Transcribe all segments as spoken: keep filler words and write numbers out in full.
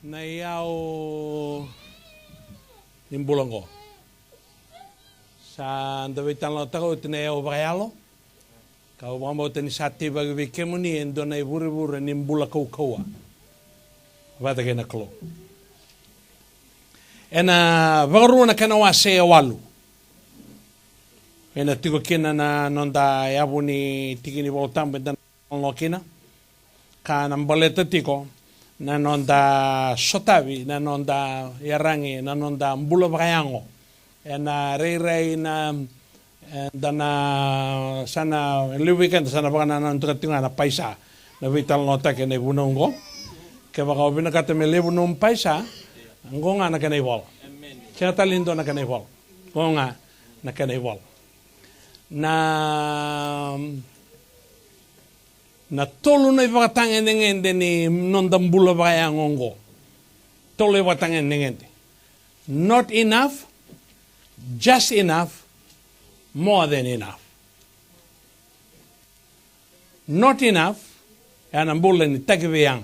Na iyau ni bula oqo. Sa da veitalanoataka oti na iyau vakayalo. Kau vakabauta ni sa teivaki vei kemuni e dua na ivurevure ni bula kaukauwa vata kei na Kalou. Ena Vakarua na kena wase e walu. Ena tiko kina na noda yavu ni tiki ni Vola Tabu eda na talanoa kina. Ka na baleta tiko na noda sotavi, na noda yaragi, na noda bula vakayago. Ena rairai na, e, da na, sa na, levu vei keda sa na vakanananutaka tiko ga na paisa, na veitalanoataki ena ivunau oqo. Kevaka o vinakata me levu nomu paisa, oqo ga na kena ivola. Sega tale ni dua na kena ivola. Oqo ga na kena ivola. Na Na tolu na ivakatagedegede ni noda bula vakayago oqo. Tolu na ivakatagedegede. Not enough, just enough, more than enough. Not enough, e na bula ni takiveiyaga.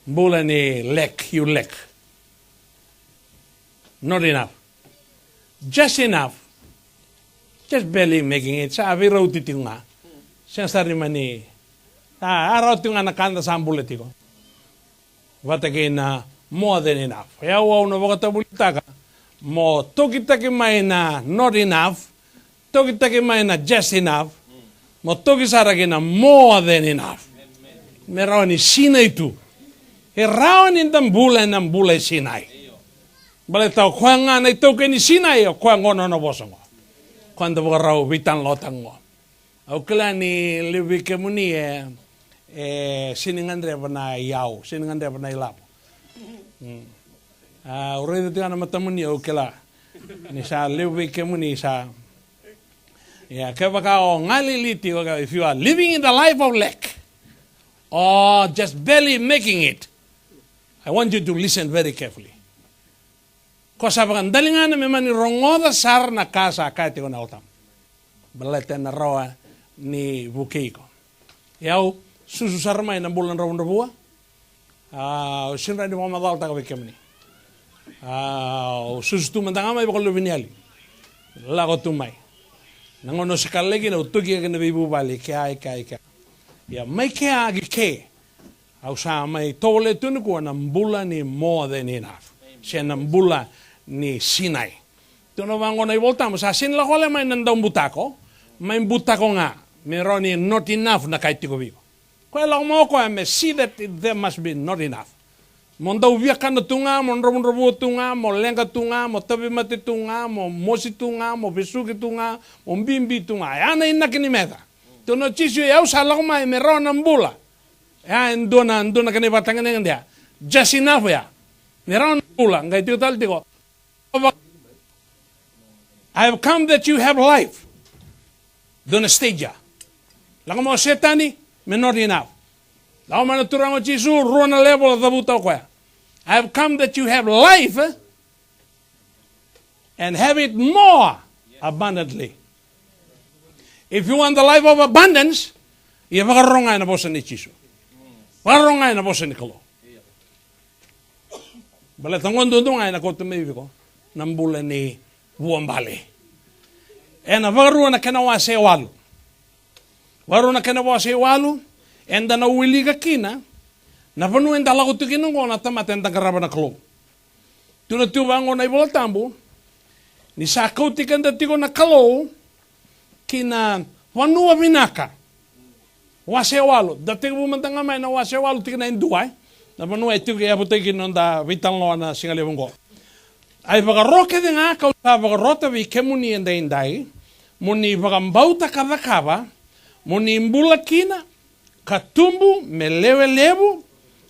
Bula ni lack, you lack. Not enough. Just enough. Just barely making it. Sa veirauti tiko ga. Sega sara ni mani. A, a rawa tiko ga na ka da sa bula tiko. Vata kei na more than enough. E au au na vakatavulitaka. Mo tokitaki mai na not enough. Tokitaki mai na just enough. Mo toki sara ki na more than enough. Me rawa ni sinai tu. E rawa ni da bula ena bula e sinai. Baleta o koya ga na itaukei ni sinai, o koya gona na vosa oqo. Koya da vakarau veitalanoataka oqo. Au kila ni levu vei kemuni e, e sega ni gadreva na iyau, sega ni gadreva na ilavo. Mm. A, au raica tiko ga na matamuni, au kila. Ni sa levu vei kemuni sa. Ia, kevaka o galili tiko, if you are living in the life of lack, or just barely making it, I want you to listen very carefully. Ko sa vakadaligana me mani rogoca sara na ka sa kaya tiko na Yalo Tabu. Baleta ena rawa ni vukei iko. E au susu sara mai na bula dravudravua. A, au sega ni vakamacalataka vei kemuni. A, au susu tu mada ga mai vakaluveniyali. Lako tu mai. Na gauna au se kalai kina, au toki eke na veivuvale, kea, kea, kea. Ia mai kea ki ke. Au sa mai tovolea tu nikua na bula ni more than enough. Se na bula ni sinai. Tukuna vaqo na iVolatabu, sa sega ni lako wale mai na daubutako, mai butako ga, me rawa ni not enough na ka e tiko vei iko. Koya e lako mai o koya me see that it, there must be not enough. Mo dau viakana tu ga, mo dravudravua tu ga, mo leqa tu ga, mo tauvimate tu ga, mo mosi tu ga, mo vesuki tu ga, mo bibi tu ga. Ya na inaki ni meca. Tukuna o Jisu, e au sa lako mai me rawa na bula. Ya e dua na, dua na kena ivakatagedegede ya. Just enough ya. Me rawa na bula, qai tiko tale tiko. I have come that you have life. Dua na stage ya. Lako mai o Setani, me not enough. Lako mai na Turaga o Jisu, rua na level a cavuta o koya. I have come that you have life, eh, and have it more abundantly. If you want the life of abundance, ia vakarorogo ga ena vosa nei Jisu. Vakarorogo ga ena vosa ni Kalou. Baleta qo duadua ga ena kauta mai vei iko na bula ni vuabale. Ena Vakarua na kena wase e walu. Vakarua na kena wase e walu, eda na wilika kina na vanua eda lako tu kina oqo na tamata eda qarava na Kalou. Tukuna tu vaqo na iVolatabu, ni sa kauti keda tiko na Kalou ki na vanua vinaka. Wase e walu, da tekivu mada ga mai na wase e walu tikina e dua, e. Na vanua e tiko e yavutaki kina noda veitalanoa na siga levu oqo. A ivakaro kece ga kau sa vakarota vei kemuni edaidai, mo ni vakabauta ka cakava, mo ni bula kina, ka tubu me lewe levu,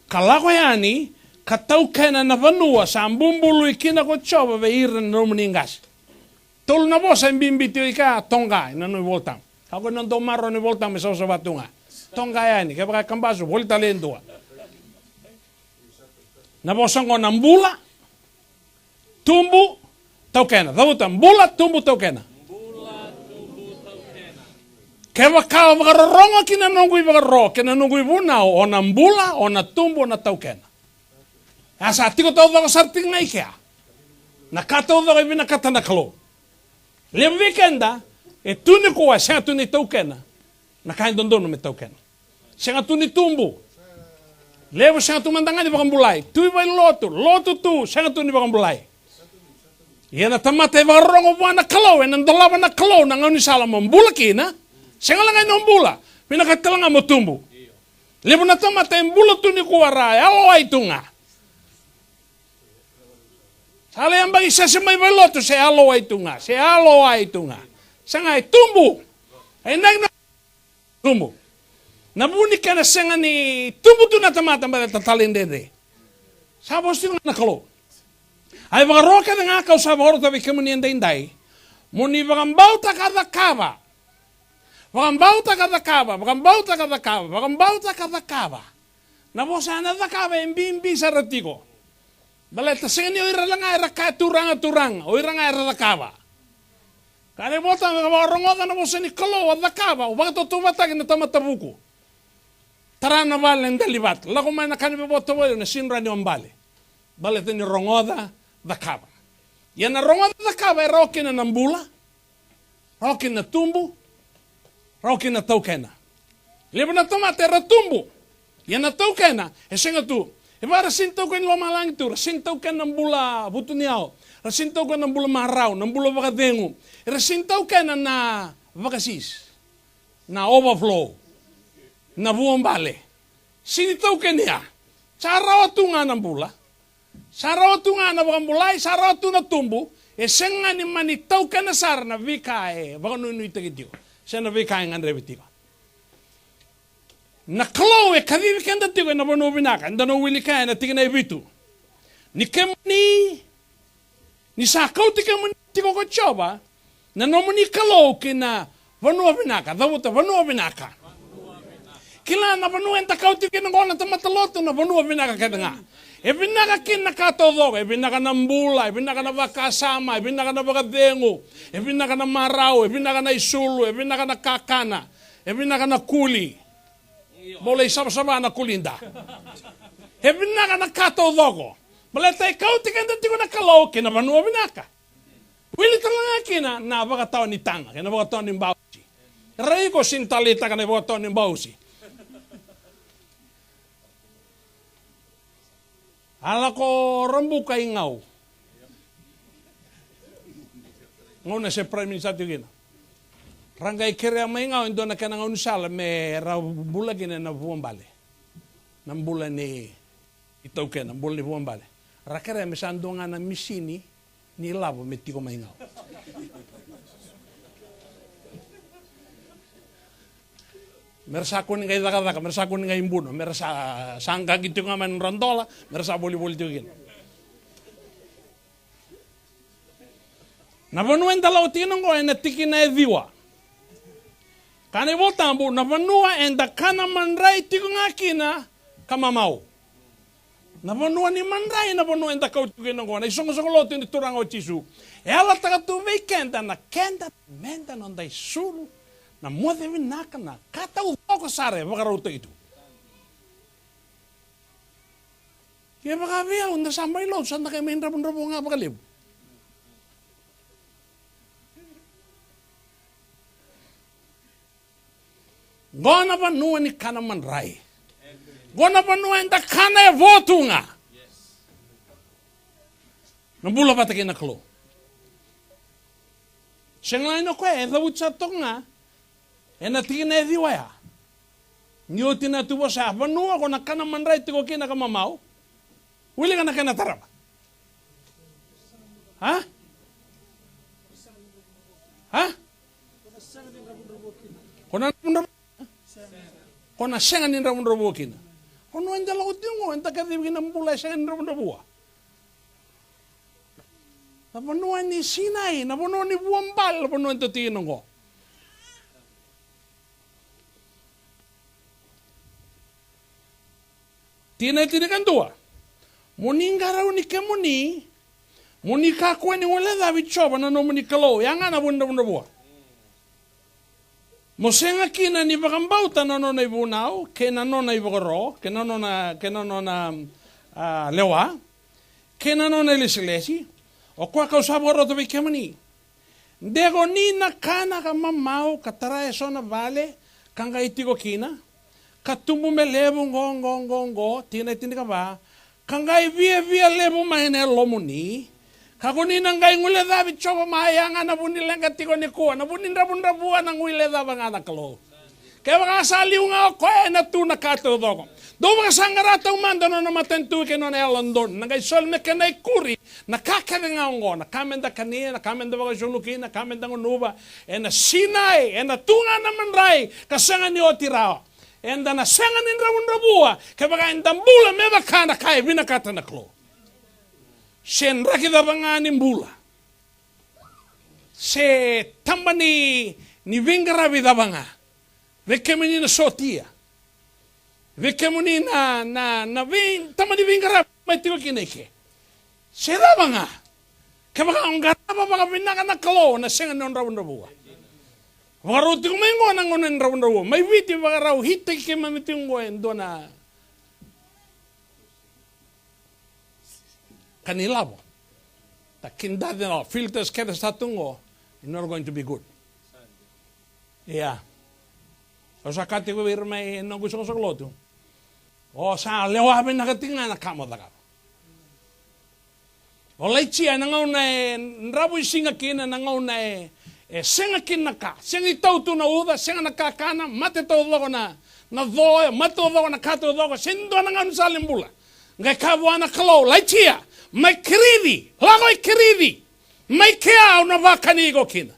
ka lako yani, ka taukena na vanua sa bubului kina ko Jiova vei ira na nomuni qase. Tolu na vosa e bibi tiko i kea, toqa, ena nomu iVolatabu. Ka ko na dau maroroya na iVolatabu me savasava tu ga. Toqa yani, kevaka e kabasu, voli tale e dua. Na vosa oqo na bula, tubu, taukena. Cavuta, bula, tubu, taukena. Kevaka o vakarorogo ki na noqu ivakaro kei na noqu ivunau, o na bula, o na tubu, o na taukena. A sa tiko taucoko sara tiko ga i kea na ka taucoko e vinakata na Kalou. Levu vei keda e tu nikua, e sega tu ni taukena na ka e dodonu me taukena. Sega tu ni tubu. Levu sega tu mada ga ni vakabulai. Tu i vale ni lotu, lotu tu, sega tu ni vakabulai. Ia na tamata e vakarorogo vua na Kalou, ena dolava na Kalou na gaunisala mo bula kina. Sega walega ni o bula, vinakati tale ga mo tubu. Levu na tamata e bula tu nikua ra yalowai tu ga. Sa lai yabaki sese mai vale ni lotu, se yalowai tu ga, se yalowai tu ga. Sega, e tubu. E inaki na tubu. Na vu ni kena sega ni tubu tu na tamata baleta talaidredre. Sa vosa tiko ga na Kalou. A ivakaro kece ga kau sa vakarota vei kemuni edaidai, mo ni vakabauta ka cakava. Vakabauta ka cakava, vakabauta ka cakava, vakabauta ka cakava. Na vosa na cakava e bibi sara tiko. Baleta sega ni o ira walega era kaya, Turaga, Turaga, o ira ga era cakava. Ka na ivota me vakarogoca na vosa ni Kalou, a cakava, o vakatautauvatataki na tamata vuku. Tara na vale, dali vata, lako mai na ka ni veivotavoi, na sega ni o bale. Baleta ni rogoca, cakava. Ia na rogoca, cakava e rawa kina na bula, rawa kina na tubu, rawa kina na taukena. Levu na tamata era tubu, ia na taukena e sega tu. E vaka ra sega ni taukena i lomalagi tu, ra sega ni taukena na bula vutuniyau, ra sega ni taukena na bula marau, na bula vakacegu, era sega ni taukena na vakasisi, na overflow, na vuabale. Sega ni taukena ya. Sa rawa tu ga na bula. Sa rawa tu ga na vakabulai, sa rawa tu na tubu, e sega ni mani taukena sara na veika e vakanuinuitaki tiko, se na veika e gadrevi tiko. Na Kalou e kacivi keda tiko ena vanua vinaka, eda na wilika ena tikina e vitu. Ni kemuni, ni sa kauti kemuni tiko ko Jiova, na nomuni Kalou ki na vanua vinaka, cavuta vanua vinaka. Kila na vanua eda kauti kina oqo na tamata lotu, na vanua vinaka kece ga. E vinaka kina na ka taucoko, e vinaka na bula, e vinaka na vakasama, e vinaka na vakacegu, e vinaka na marau, e vinaka na isulu, e vinaka na kakana, e vinaka na kuli. Bau lai savasava na kulida. E vinaka na ka taucoko. Baleta e kauti keda tiko na Kalou ki na vanua vinaka. Wili tale ga kina na vakatawa ni taga kei na vakatawa ni bausi. Rai iko sega ni taleitaka na ivakatawa ni bausi. A lako Rabuka i Gau. Gauna se Prime Minister tiko kina, ra qai kerea mai Gau e dua na kena gaunisala me ra bula kina ena vuabale. Na bula ni itaukei, na bula ni vuabale. Ra kerea me sa dua ga na misini ni lavo me tiko mai Gau. Me ra sa kua ni qai cakacaka, me ra sa kua ni qai buno, me ra sa, sa qaqi tiko ga mai na nodra dola, me ra sa volivoli tiko kina. Na vanua eda lako tiko kina oqo ena tikina e ciwa. Kaya na iVolatabu, na vanua eda kana madrai tiko ga kina ka mamau. Na vanua ni madrai, na vanua eda kau tiko kina oqo, na isoqosoqo lotu ni Turaga o Jisu. E yalataka tu vei keda na keda, meda noda isulu, na moce vinaka, na ka taucoko sara e vakarautaki tu. Kevaka vei au, da sa mai lotu, sa da qai mai dravudravua ga vakalevu. Qo na vanua ni kana madrai. Qo na vanua eda kana e vo tu ga. Na bula vata kei na Kalou. Sega ni o koya e cavuti sara toka ga ena tikina e ciwa ya. Ni oti na tu vosa ya, vanua ko na kana madrai tiko kina ka mamau. Wilika na kena tarava. A? A? Ko na dravudravua. Ko na sega ni dravudravua kina. Ko na eda lako tiko oqo, eda kacivi kina bula e sega ni dravudravua. Na vanua ni sinai, na vanua ni vuabale, na vanua eda tiko kina oqo. Tikina e tinikadua. Mo ni qarauni kemuni, mo ni kakua ni guilecavi Jiova na nomuni Kalou, ya ga na vu ni dravudravua. Mo sega kina ni vakabauta na nona ivunau, kei na nona ivakaro, kei na nona, kei na nona, a, lewa, kei na nona ilesilesi, o koya kau sa vakarota vei kemuni. De ko ni na kana ka mamau, ka tara eso na vale, ka qai tiko kina, ka tubu me levu qo, qo, qo, qo, tikina e tinikava, ka qai viavia levu mai na yalomuni, ka ko ni na qai guilecavi Jiova mai, ya ga na vu ni leqa tiko nikua, na vu ni dravudravua na guilecava ga na Kalou. Kevaka sa liu ga o koya ena tu na ka taucoko. Dou vakasaqara taumada na nona matanitu kei na nona yalododonu. Na qai soli me kena ikuri na ka kece ga oqo, na ka meda kania, na ka meda vakaisulu kina, na ka meda gunuva. Ena sinai, ena tu ga na madrai, ka sega ni oti rawa. Eda na sega ni dravudravua kevaka eda bula me vaka na ka e vinakata na Kalou. Se draki cava ga ni bula, se taba ni, ni veiqaravi cava ga, vei kemuni na sotia, vei kemuni na, na, na vei, taba ni veiqaravi mai tiko kina i ke. Se cava ga, kevaka o qarava vakavinaka na Kalou, na sega ni o dravudravua. Vakarau tiko mai qo na gauna ni dravudravua. Mai Viti vakarau hitaki keimami tiko qo e dua na ka ni lavo. Ta kidacina o filters kece sa tu qo, you're not going to be good. Ia. Au sa kaya tiko vei ira mai noqu isoqosoqo lotu. O sa lewa vinaka tiko ga na ka mo cakava. O Laitia ena gauna e dravuisiga kina, na gauna e, e sega kina na ka, sega ni tau tu na uca, sega na kakana, mate taucoko na, na co, e mate taucoko na ka taucoko, se ni dua na gauna sa le bula. Qai kaya vua na Kalou, Laitia, mai Kirici, lako i Kirici. Mai kea au na vakani iko kina.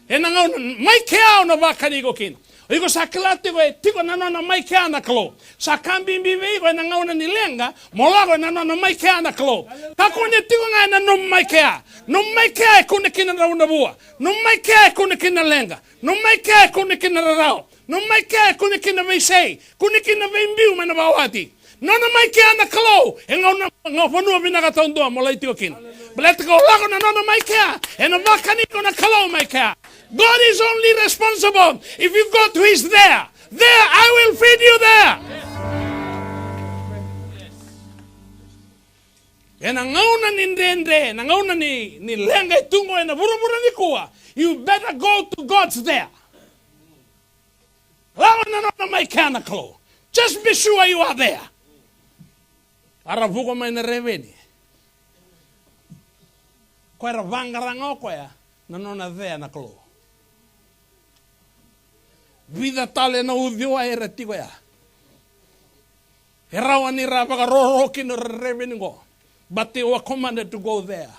Ena gauna, mai kea au na vakani iko kina. O iko sa kila tiko e tiko na nona mai kea na Kalou. Sa ka bibi vei iko ena gauna ni leqa, mo lako ena nona mai kea na Kalou. Kakua ni tiko ga ena nomu mai kea. Nomu mai kea e kune kina na dravudravua. Nomu mai kea e kune kina na leqa. Nomu mai kea e kune kina na rarawa. Nomu mai kea e kune kina na veisei. Kune kina na veibiu mai na vakawati. Nona mai kea na Kalou, e gauna, gauna vanua vinaka taudua mo lai tiko kina. Baleta ko lako na nona mai kea, ena vakani iko na Kalou mai kea. God is only responsible if you go to his there. There, I will feed you there. Ena gauna ni dredre, na gauna ni, ni leqa e tu qo ena vuravura nikua, you better go to God's there. Lako na nona mai kea na Kalou. Just be sure you are there. Era vuko mai na reveni. Koya era vaqara ga o koya na nona cea na Kalou. Vica tale na uciwai era tiko ya. E rawa ni ra vakaroro kina o ira na reveni qo. But they were commanded to go there.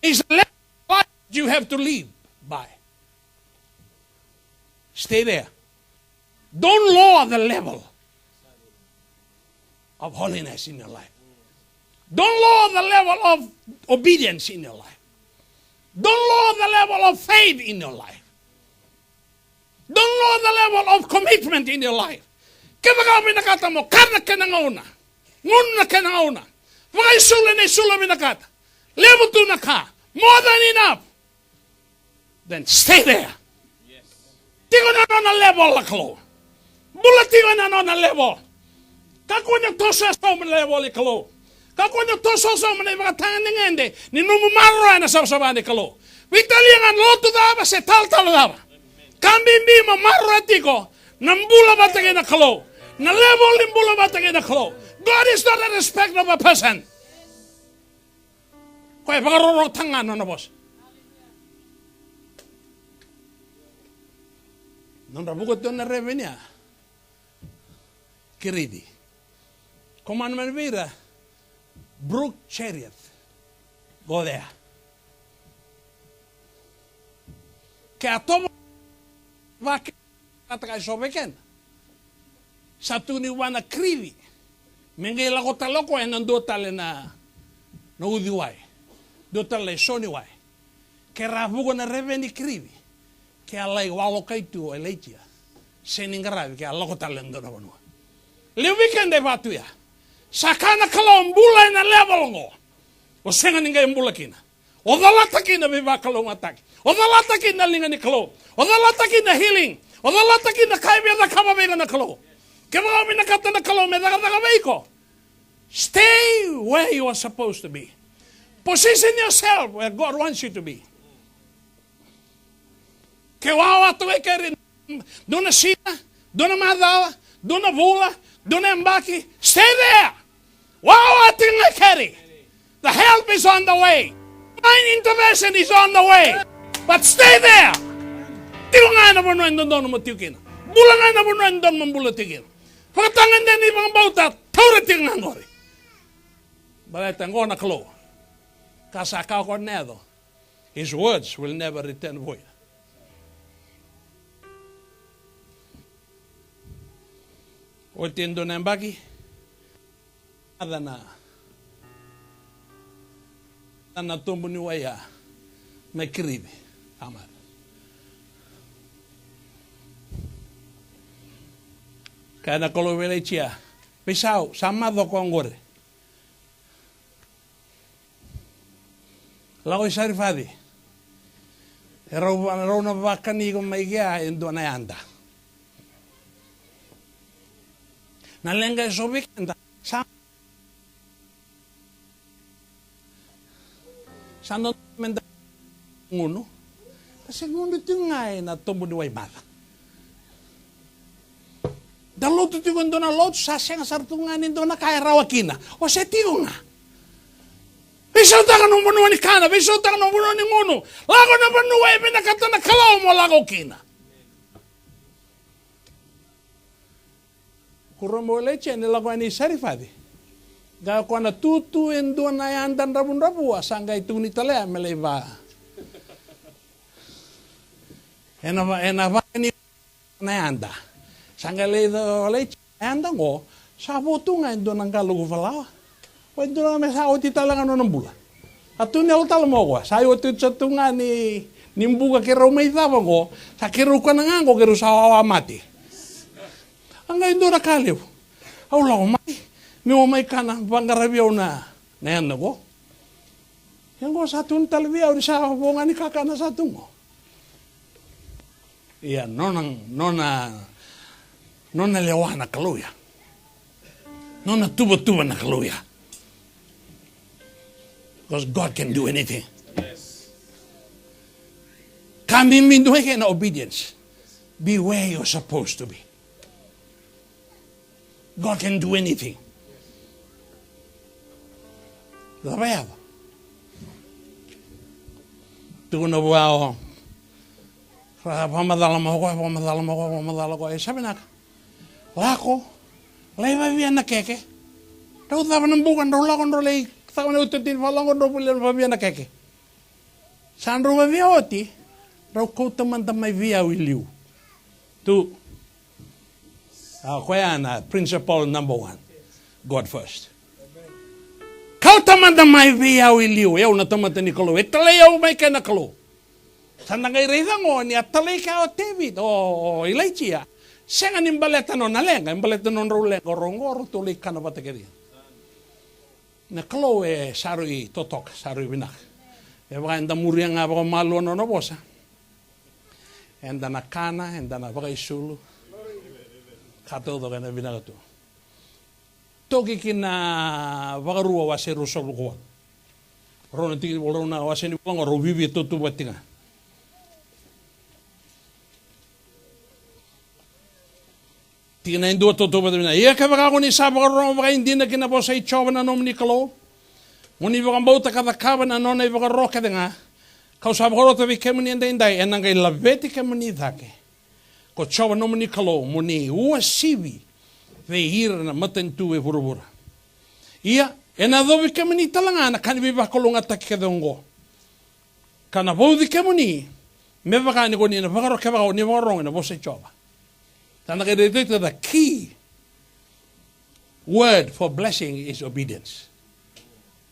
It's a level of life you have to live by. Stay there. Don't lower the level of holiness in your life. Don't lower the level of obedience in your life. Don't lower the level of faith in your life. Don't lower the level of commitment in your life. Kevaka o vinakata mo kara na kena gauna, gunu na kena gauna, vakaisulu ena isulu o vinakata, levu tu na ka, more than enough, then stay there. Tiko na nona level na Kalou. Bula tiko ena nona level. Kakua ni toso e sauma na level ni Kalou. Kakua ni toso e sauma na ivakatagedegede ni nomu maroroya na savasava ni Kalou. Veitalia ga na lotu cava se talatala cava. Ka bibi mo maroroya tiko na bula vata kei na Kalou. Na level ni bula vata kei na Kalou. God is not a respect of a person. Koya e vakarorotaka ga na nona vosa. Nodra vuka tu na reveni ya. Kirici. Commandment vei ira, Brook Cherith. Go there. Ke a tovo vake, a taka e so vei keda. Sa tukuni vua na Kirici me qai lako tale o koya ena dua tale na, na uciwai, dua tale na isoniwai. Ke ra vuka na reveni Kirici, ke a lai walokai tu o Ilaija. Sega ni qaravi ke a lako tale ena dua na vanua. Levu vei keda e vaka tu ya. Sa kaya na Kalou, bula ena level oqo. O sega ni qai bula kina. O calata kina veivakalougatataki. O calata kina na liga ni Kalou. O calata kina healing. O calata kina ka e via cakava vei iko na Kalou. Kevaka o vinakata na Kalou me cakacaka vei iko, stay where you are supposed to be. Position yourself where God wants you to be. Ke wawa tu e keri, dua na siga, dua na macawa, dua na vula, dua na yabaki, stay there. Wawa tiko ga e keri. The help is on the way. Divine intervention is on the way. But stay there. Tiko ga ena vanua e dodonu mo tiko kina. Bula ga ena vanua e dodonu mo bula tiko kina. Vakatagedegede ni vakabauta, taura tiko ga qori. Baleta qo na Kalou. Ka sa kaya o koya na yaco. His words will never return void. Oti e dua na yabaki, a ca na, a ca na tobu ni wai ya mai Kirivi, Tamara. Kaya na Kalou vei Ilaija, veisau, sa maca o koya qori. Lako i Sarifaci. E rau, rau na vakani iko mai kea e dua na yada. Na leqa e so vei keda. Sa, sa dodonu meda gunu. Ka se gunu tiko ga ena tobu ni wai maca. Da lotu tiko e dua na lotu, sa sega sara tu ga ni dua na ka e rawa kina. O se tiko ga. Veisautaka na vanua ni kana, veisautaka na vanua ni gunu. Lako na vanua e vinakata na Kalou mo lako kina. Kuro mo Ilaija ni lako yani i Sarifaci. Qai o koya na tutu e dua na yada dravudravua, sa qai tukuni tale ya me lai va. Ena va, ena va ni na yada. Sa qai lai co Ilaija na yada qo, sa vo tu ga e dua na qaloqu valawa. O e dua na me sa oti tale ga nona bula. A tu ni yalo tale mo koya. Sa i oti oti sa tu ga ni, ni buka keirau mai cava qo. Sa keirau kana ga qo keirau sa wawa mate. A qai dua na ka levu. Au lako mai. Meu mai kana vaqaravi au na, na yada qo. Ia qo sa tu ni tale vei au ni sa vo ga ni kakana sa tu qo. Ia nona, nona, nona lewa na Kalou ya. Nona tuvatuva na Kalou ya. Because God can do anything. Ka bibi dua e kena obedience. Be where you're supposed to be. God can do anything. Cava e yaco? Tukuna vua o, vakamacala mai o koya, vakamacala mai o koya, vakamacala mai o koya. E sa vinaka. Lako, lai vavia na keke. Drau cava na buka, drau lako, drau lai cava na utatini, vakalako, drau vuli, vavia na keke. Sa drau vavia oti, drau kauta mada mai vei au i liu. Tu. A, koya na principle number one. God first. Kauta mada mai vei au i liu, e au na tamata ni Kalou, e talai au mai kei na Kalou. Sa da qai raica qo ni a talai kea o Tevita, o, o Ilaija. Sega ni baleta nona leqa, e baleta nodrau leqa, o rau qo, o ratou lai kana vata kece. Na Kalou e sa rui totoka, sa rui vinaka. E vaka eda muria ga vakamalua na nona vosa. Eda na kana, eda na vakaisulu. Ka taucoko ena vinaka tu. Toki ki na Vakarua wase ruasagavulu ka walu. Rau na tiki ni Vakarua na wase ni Vakarua, rau viavia tautuba tiko ga. Tikina e dua, tautuba tiko ga. Ia kevaka ko ni sa vakarorogo vakaidina ki na vosa i Jiova na nomuni Kalou, mo ni vakabauta ka cakava na nona ivakaro kece ga, kau sa vakarota vei kemuni edaidai, ena qai laveti kemuni cake ko Jiova nomuni Kalou, mo ni uasivi vei ira na matanitu e vuravura. Ia, ena yacovi kemuni tale ga na ka ni veivakalougatataki kece oqo, ka na vauci kemuni, me vaka ni ko ni na vakaro, kevaka o ni vakarorogo ena vosa i Jiova. Sa na qai raica the key word for blessing is obedience.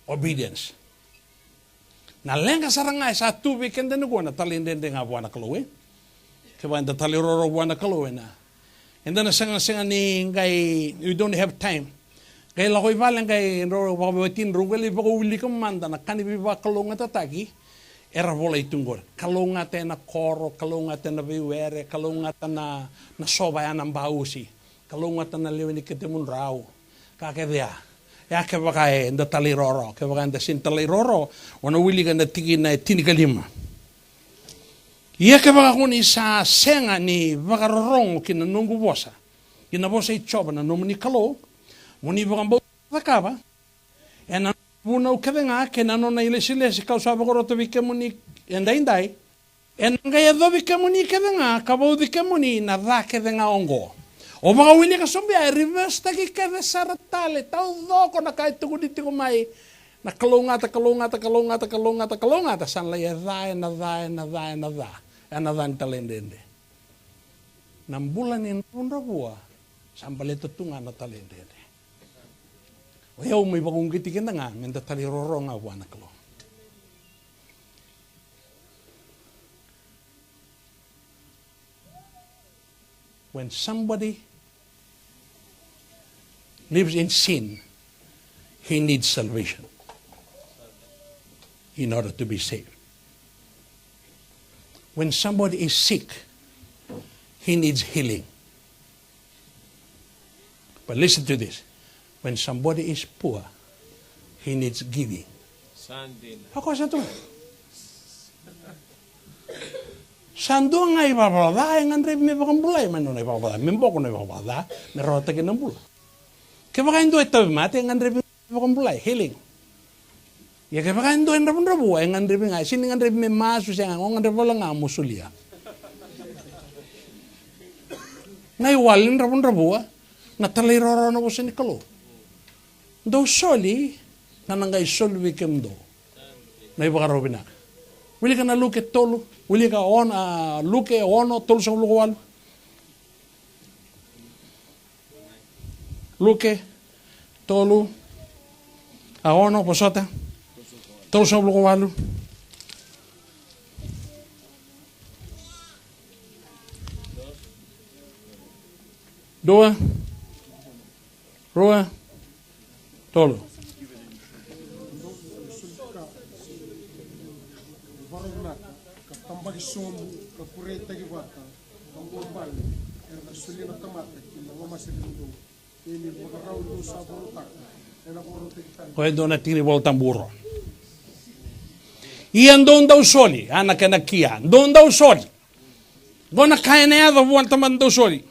Obedience. Na leqa sara ga e sa tu vei keda nikua na talaidredre ga vua na Kalou, e? Kevaka eda talairawarawa vua na Kalou, ena, eda na sega, sega ni qai, we don't have time. Qai lako i vale, qai drau vakaveiwatini, drau qai lai vakawilika mada na ka ni veivakalougatataki era volai tu qori. Kalougata ena koro, kalougata ena veiwere, kalougata na, na sova ya na bausi, kalougata na lewe ni ketemudrau. Ka kece ya. Ya kevaka eda talairoro, kevaka eda sega ni talairoro, o na wilika na tikina e tinikalima. Ia kevaka ko ni sa sega ni vakarorogo ki na noqu vosa, ki na vosa i Jiova na nomuni Kalou, mo ni vakabauta cakava ena vunau kece ga kei na nona ilesilesi kau sa vakarota vei kemuni edaidai, ena qai yacovi kemuni kece ga ka vauci kemuni na ca kece ga oqo. O vakawilika sobu ya, e reverse-taki kece sara tale, taucoko na ka e tukuni tiko mai. Na kalougata, kalougata, kalougata, kalougata, kalougata, sa na lai e ca, ena ca, ena ca, ena ca. Ena ca ni talaidredre. Na bula ni dravudravua sa baleta tu ga na talaidredre. O yau meu vakauqeti keda ga meda talairoro ga vua na Kalou. When somebody lives in sin, he needs salvation in order to be saved. When somebody is sick, he needs healing. But listen to this. When somebody is poor, he needs giving. Sandin. Hako sa tu. Sa dua ga ivalavala ca e gadrevi me vakabulai mai na nona ivalavala ca, me boko na ivalavala ca, me rawataki na bula. Kevaka e dua e tauvimate e gadrevi me vakabulai, healing. Ia kevaka e dua e dravudravua e gadrevi ga, e sega ni gadrevi me masu, sega, o gadrevi wale ga mo solia. Na iwali ni dravudravua, na talairoro na vosa ni Kalou. Dou soli, ka na qai soli vei kemudou na ivakarau vinaka. Wilika na Luke tolu, wilika ono, a, Luke ono, tolusagavulu ka walu. Luke tolu, a, ono, vosota, tolusagavulu ka walu. Dua, rua, tolu. Ka tabaki sobu, ka kureitaki vata, ka vuabale, era na solia na tamata ki na lomaseremudou. Ia ni vakarau dou sa vakarautaka ena vakarautaki tale. Koya e dua na tiki ni Vola Tabu ro. Ia dou dau soli, a na kena kia, dou dau soli. Qo na ka ena yaco vua na tamata dau soli.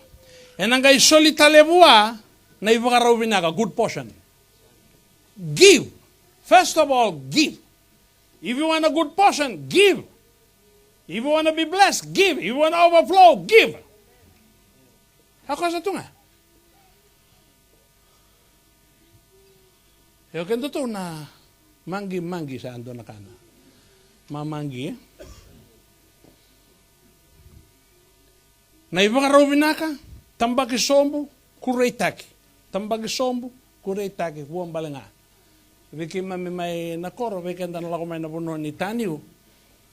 Ena qai soli tale vua na ivakarau vinaka, good portion. Give. First of all, give. If you want a good portion, give. If you want to be blessed, give. If you want to overflow, give. Hako sa tu ga. E o kedatou na magi, magi sa dua na ka na mamagi. Na ivakarau vinaka, tabaki sobu, kureitaki. Tabaki sobu, kureitaki, vuabale ga. Vei keimami mai na koro, vei keda na lako mai na vanua ni taniu,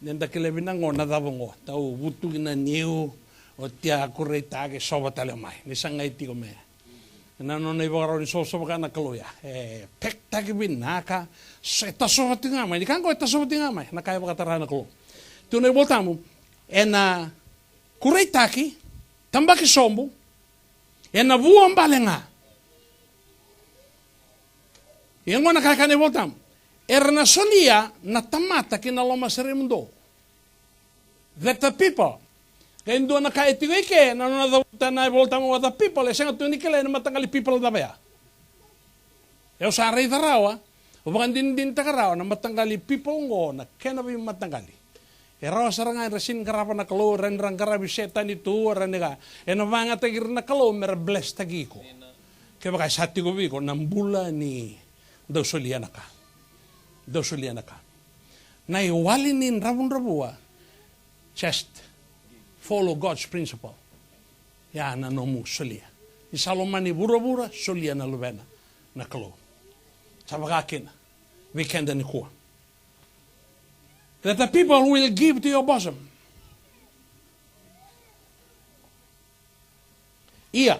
ni da kila vinaka qo na cava qo, tau vutuki na niu, oti a kureitaki, sova tale mai, ni sa qai tiko mai. Na nona ivakarau ni sovasova ka na Kalou ya. E pekitaki vinaka, se tasova tiko ga mai. Ni ka qo e tasova tiko ga mai. Na ka e vakatara na Kalou. Tu na iVolatabu, ena kureitaki, tabaki sobu, ena vuabale ga. Ia qo na ka e kaya na iVolatabu. Era na solia na tamata ki na lomaseremudou. That the people. Qai dua na ka e tiko i ke, na nona cavuta na iVolatabu, the people, e sega tu ni kilai na mataqali people cava ya. Au sa raica rawa, au vakadinadinataka rawa na mataqali people qo, na kena veimataqali. E rawa sara ga era sega ni qarava na Kalou, era ni ra qaravi Setani tu, era ni ka. Ena vakayagataki ira na Kalou mera blesstaki iko. Kevaka e sa tiko vei iko na bula ni dau solia na ka. Dau solia na ka. Na iwali ni dravudravua, just follow God's principle. Ia na nomu solia. Ni sa lomani vuravura, solia na luvena na Kalou. Sa vaka kina vei keda nikua. That the people will give to your bosom. Ia,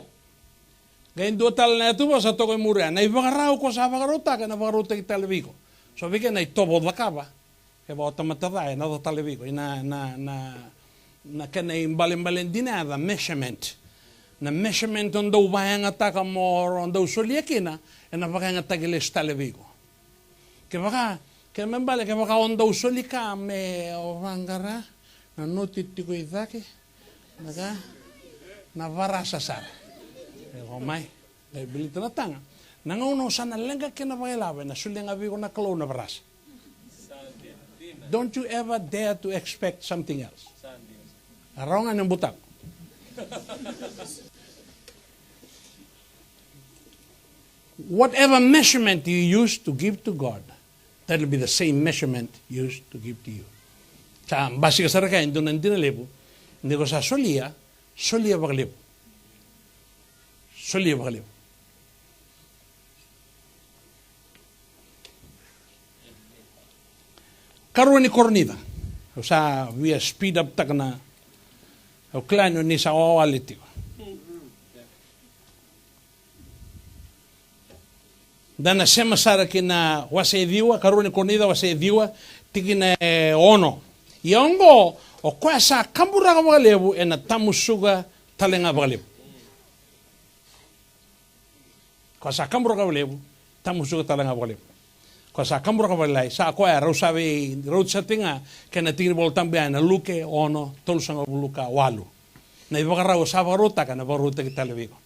qai dua tale na yatuvosa toka e muri ya, na ivakarau ko sa vakarautaka ena vakarautaki tale vei iko. So vei keda na itovo cakava, Kevaka o tamata ca, e na ca tale vei iko. Na, na, na, na kena ibalebale dina ya, the measurement. Na measurement o dau vakayagataka mo dau solia kina, e na vakayagataki lesu tale vei iko. Kevaka, ke me bale, kevaka o dau soli ka me o vaqara, na noti tiko i cake, na ka, na varasa sara. E ko mai, na ibilita na taga. Na gauna o sa na leqa kina vakailavo, e na solia ga vei iko na Kalou na varasa. Don't you ever dare to expect something else. A rawa ga ni butako. Whatever measurement you use to give to God, that will be the same measurement used to give to you. Sa basika sara kaya e dua na dina levu, ni ko sa solia, solia vakalevu. Solia vakalevu. Karua ni Korinica. Au sa via speed up taka na, au kila ni o ni sa wawale tiko. Da na sema sara ki na wase e ciwa, Karua ni Korinica wase e ciwa, tikina e ono. Ia oqo, o koya sa kaburaka vakalevu e na tamusuka tale ga vakalevu. Koya sa kaburaka vakalevu, tamusuka tale ga vakalevu. Koya sa kaburaka vakalailai, sa koya rau sa vei, rau sa tiko ga kei na tiki ni Vola Tabu ya e na Luke ono, tolusagavulu ka walu. Na ivakarau sa vakarautaka, na vakarautaki tale vei iko.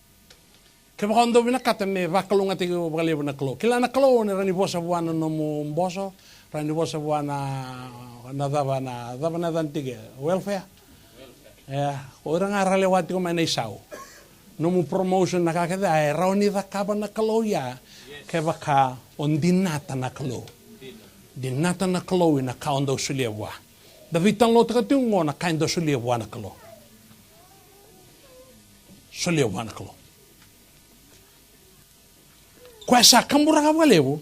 Kevaka o dau vinakata me vakalougatataki vakalevu na Kalou. Kila na Kalou, o ni rawa ni vosa vua na nomu boso, rawa ni vosa vua na, na cava na, cava na yacana tiko, welfare. E, o ira ga ra lewa tiko mai na isau. Nomu promotion, na ka kece, e rawa ni cakava na Kalou ya, kevaka o dinata na Kalou. Dinata na Kalou i na ka o dau solia vua. Da veitalanoataka tiko oqo na ka e dau solia vua na Kalou. Solia vua na Kalou. Koya sa kaburaka vakalevu,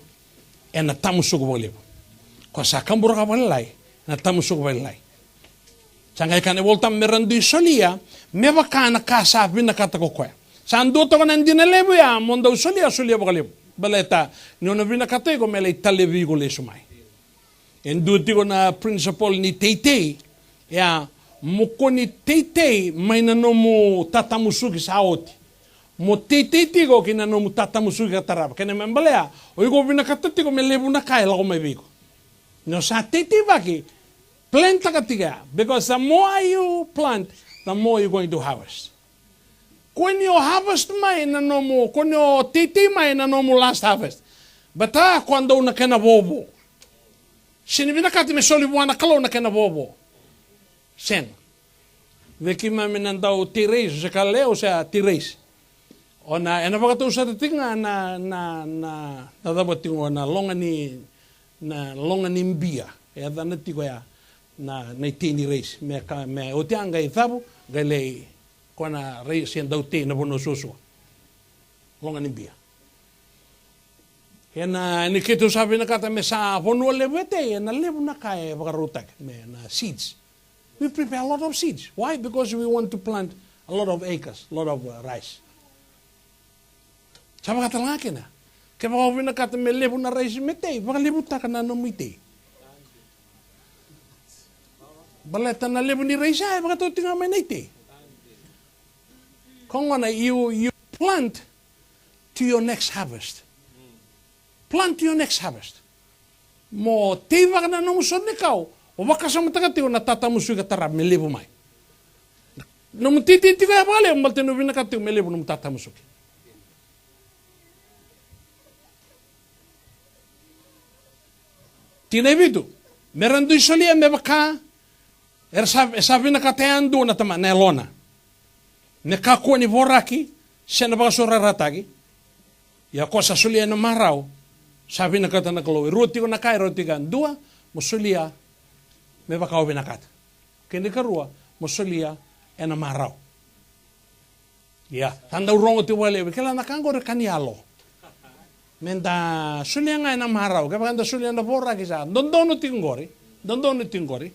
e na tamusuka vakalevu. Koya sa kaburaka vakalailai, e na tamusuka vakalailai. Sa qai kaya na iVolatabu me ra dui solia me vaka na ka sa vinakata ko koya. Sa dua toka na dina levu ya, mo dau solia, solia vakalevu. Baleta ni o na vinakata iko me lai talevi iko lesu mai. E dua tiko na principle ni teitei, ia, mo kua ni teitei mai na nomu tatamusuki sa oti. Mo teitei tiko ki na nomu tatamusuki ka tarava. Kena ibalebale ya, o iko vinakata tiko me levu na ka e lako mai vei iko. Ni o sa teiteivaki, plan taka tiko ya. Because the more you plant, the more you going to harvest. Kua ni o harvest mai na nomu, kua ni o teitei mai na nomu last harvest. Baleta koya dau na kena vovo. Sega ni vinakati me soli vua na Kalou na kena vovo. Sega. Vei keimami na dau tei raisi, o se ka leo, o se a tei raisi. O na, e na vakatau sara tiko ga na, na, na, na cava tiko na loga ni, na loga ni bia. E yacana tiko ya na, na itei ni raisi. Me ka, me oti a qai cavu, qai lai, koya na raisi e dau tei na vanua suasua. Loga ni bia. E na, ni keitou sa vinakata me sa vanua levu e tei, e na levu na ka e vakarautaki, me na seeds. We prepare a lot of seeds. Why? Because we want to plant a lot of acres, a lot of, uh, rice. Sa vakatalega kina. Kevaka o vinakata me levu na raisi me tei, vakalevutaka na nomu itei. Baleta na levu ni raisi ya, e vakatau tiko ga mai na itei. Koya gona, you, you plant to your next harvest. Plant to your next harvest. Mo teivaka na nomu sore ni kau, o vakasamataka tiko na tatamusuki ka tarava me levu mai. Nomu teitei tiko ya vakalevu, baleta ni o vinakata tiko me levu nomu tatamusuki. Tikina e vitu, me ra dui solia me vaka era sa, e sa vinakata yadua na tamata, na yalona. Me kakua ni voraki, se na vakasaurarataki. Ia ko sa solia ena marau, sa vinakata na Kalou. E rua tiko na ka e rauti iko. Dua, mo solia me vaka o vinakata. Kena ikarua, mo solia ena marau. Ia, sa dau rogo tiko vakalevu, kila na ka qori ka ni yalo. Me da solia ga ena marau, kevaka da solia ena voraki sa dodonu tiko qori, dodonu tiko qori.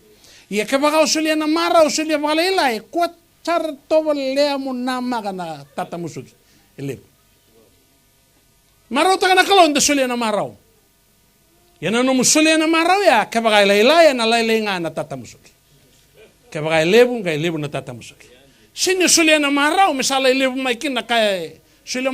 Ia kevaka o solia ena marau, solia vakalailai, kua sara tovolea mo namaka na tatamusuki e levu. Marautaka na Kalou ni da solia ena marau. Ia na nomu solia na marau ya, kevaka e lailai, ena lailai ga na tatamusuki. Kevaka e levu, qai levu na tatamusuki. Sega ni solia na marau me sa lai levu mai kina na ka e solia